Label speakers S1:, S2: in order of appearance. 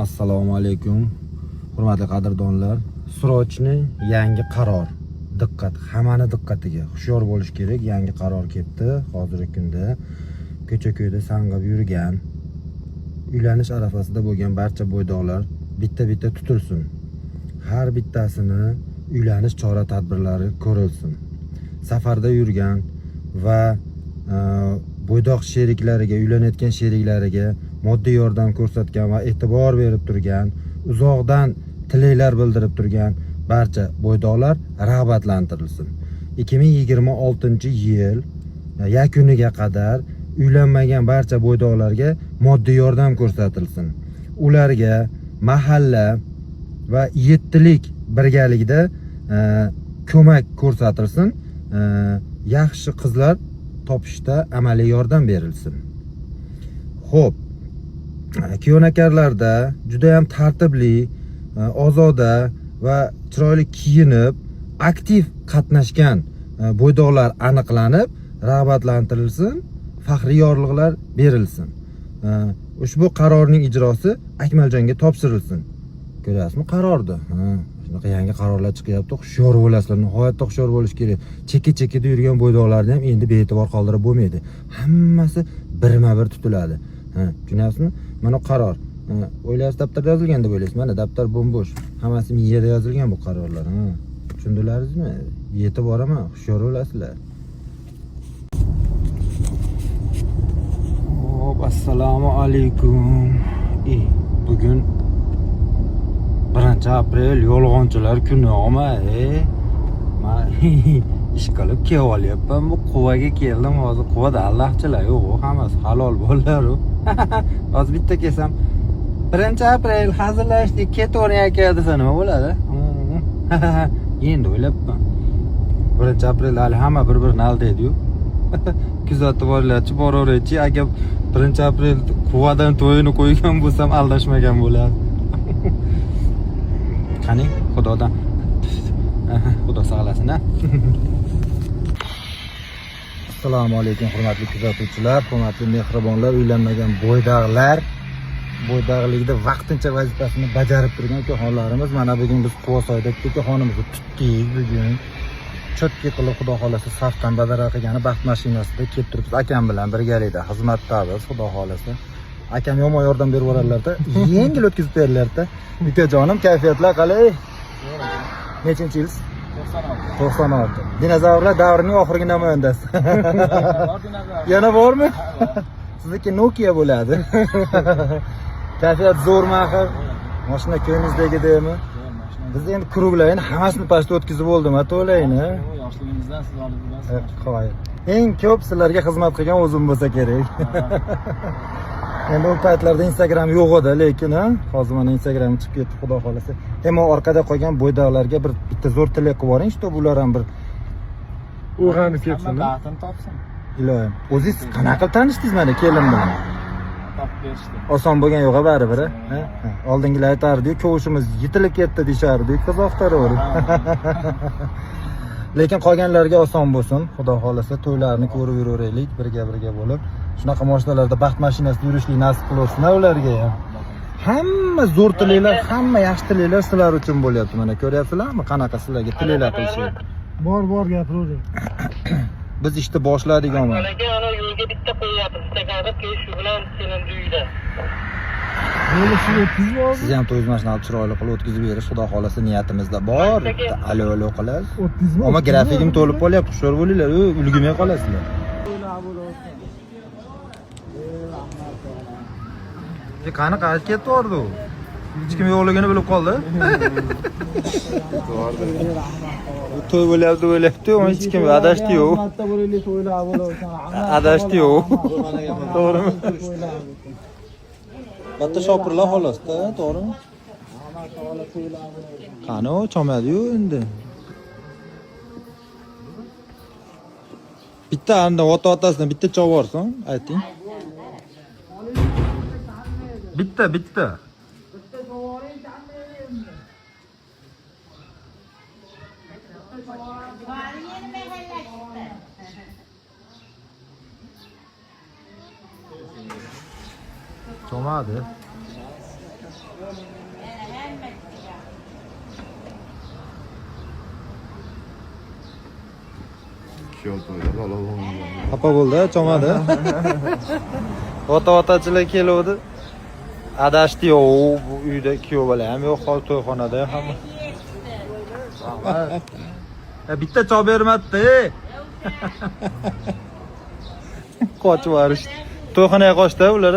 S1: Assalomu alaykum, hurmatli qadrdonlar. Срочный yangi qaror. Diqqat, hammani diqqatiga. Hushyor bo'lish kerak. Yangi qaror kelibdi. Hozirgi kunda ko'cha-ko'yda sang'ib yurgan, uylanish arafasida bo'lgan barcha bo'ydoqlar bitta-bitta tutilsin. Har bittasini uylanish chora tadbirlari ko'rilsin. Safarda yurgan va bo'ydoq sheriklariga, uylanayotgan sheriklariga moddiy yordam ko'rsatgan va e'tibor berib turgan, uzoqdan tilaklar bildirib turgan barcha bo'ydoqlar rag'batlantirilsin. 2026-yil yakuniga qadar uylanmagan barcha bo'ydoqlarga moddiy yordam ko'rsatilsin. Ularga mahalla va yettilik birgalikda ko'mak ko'rsatilsin. Yaxshi qizlar topishda amaliy yordam berilsin. Xo'p, kuyov-navkarlarda juda ham tartibli, ozoda va chiroyli kiyinib, aktiv qatnashgan bo'ydoqlar aniqlanib, rag'batlantirilsin, faxriy yorliqlar berilsin. Ushbu qarorning ijrosi Akmaljonga topshirilsin. Ko'ryapsizmi qarorni? Ha, shunaqa yangi qarorlar chiqyapti. Hushyor bo'lasizlar, nihoyatda hushyor bo'lish kerak. Chekka-chekkada yurgan bo'ydoqlarni ham endi bee'tibor qoldirib bo'lmaydi. Hammasi birma-bir tutiladi. Ha, tushunyapsizmi? Mana qaror. Ha, o'ylaysiz daftarda yozilgan deb o'ylaysiz. Mana daftar bo'm-bo'sh. Hammasi miyada yozilgan bu qarorlar. Ha, tushundilaringizmi? Yetib boraman, hushyor bo'lasizlar. Hop, assalomu alaykum. Bugun 1 aprel yolg'onchilar kuni, oma, Man ish qilib kelib olyapman. Bu Quvaga keldim hozir. Quvada allohchilar yo'q, u hammasi halol bolalar u. Hozir bitta kelsam, 1 aprel hazillashdik, ketavering aka desa nima bo'ladi? Endi o'ylabman. 1 aprel hali hamma bir-birini aldaydi-yu. Kuzatib boringlarchi, boraveraychi. Agar 1 aprel Quvadan to'yini qo'ygan bo'lsam, aldashmagan bo'lardi. Qani, Xudodan Xudo saqlasin, a. Assalomu alaykum, hurmatli kuzatuvchilar, hurmatli mehribonlar, uylanmagan bo'ydoqlar, bo'ydoqlikda vaqtincha vazifasini bajarib turgan ukaxonlarimiz. Mana bugun biz Quvasoyda ukaxonimizni tutdik bugun. Чётко qilib, Xudo xolasa, safdan badara qilgani baxt mashinasida kelib turibmiz. Akam bilan birgalikda xizmatdamiz, Xudo xolasa. Akam yomon yordam berib yuboradilarda, yengil o'tkazib beradilarda. Ukajonim, kayfiyatlar qalay? Nechinchi yil? 96. Dinozavrlar davrining oxirgi namoyandasi. Yana bormi? Sizniki Nokia bo'ladi. Kayfiyat zo'rmi axir? Mashina ko'nglingizdagidaymi? Biz endi круг larni hammasini pastda o'tkazib bo'ldim, a to'layni.
S2: Yoshligimizdan siz olib bilasiz.
S1: Qoyil. Eng ko'p sizlarga xizmat qilgan o'zim bo'lsa kerak. Endi u paytlarda Instagram yo'q edi, lekin ha, hozir mana Instagram chiqib ketdi, Xudo xolasa. Ammo orqada qolgan bo'ydoqlarga bir bitta zo'r tilak qilib yuboring, чтобы ular ham bir
S3: Uyg'onib ketsin.
S2: Hamma baxtini topsin.
S1: Iloyim. O'zingiz qanaqa qilib tanishdingiz mana kelin bilan?
S2: Topib berishdi.
S1: Oson bo'lgan yo'q baribir, ha? Ha? Oldingilar aytardi-yu, kovushimiz yetilib ketdi deyishardi-yu, qiz axtaraverib. Lekin qolganlarga oson bo'lsin. Xudo xolasa to'ylarni ko'rib yuraveraylik birga-birga bo'lib. Shunaqa mashinalarda baxt mashinasida yurishlik nasib qilsin ularga ham. Hamma zo'r tilaklar, hamma yaxshi tilaklar sizlar uchun bo'lyapti. Mana ko'ryapsizlarmi, qanaqa sizlarga tilaklar qilishyapti.
S3: Bor, bor, gapiravering.
S1: Biz ishni boshladik omad.
S4: Aka, ana yo'lga bitta qo'yyapmiz. Bitta keyin shu bilan kelinni uyida.
S3: Yo'li shu o'tkazib oldi.
S1: Siz ham to'yingiz mashinani chiroyli qilib o'tkazib berish Xudo xolasa niyatimizda bor. Bitta alo alo qilasiz.
S3: O'tkazma.
S1: Ammo grafikim to'lib qolyapti, hushyor bo'linglar, u ulgurmay qolasizlar. Qani qayerga ketib bordi u? Hech kim yo'qligini bilib qoldi. Bu to'y bo'lyapti, bo'lyapti, hech kim adashdi yo'q.
S2: Xizmatda bo'laylik, to'ylar bo'laversin.
S1: Adashdi yo'q. To'g'rimi? Bitta shopirlar xolosda, to'g'rimi? Qani u chomadi-yu endi. Bitta anda ota-otasidan bitta chovorsin, ayting. Bitta, bitta. Chomadi.
S5: Kuyov to'yda olov.
S1: Xafa bo'ldi, chomadi. Ota-otachilar keluvdi. Adashdi yo'q, bu uyda kuyov bola ham yo'q, hozir to'yxonada hamma. Bitta chop bermabdi. Ey. Qochib yuborishdi. To'yxonaga qochdi ular.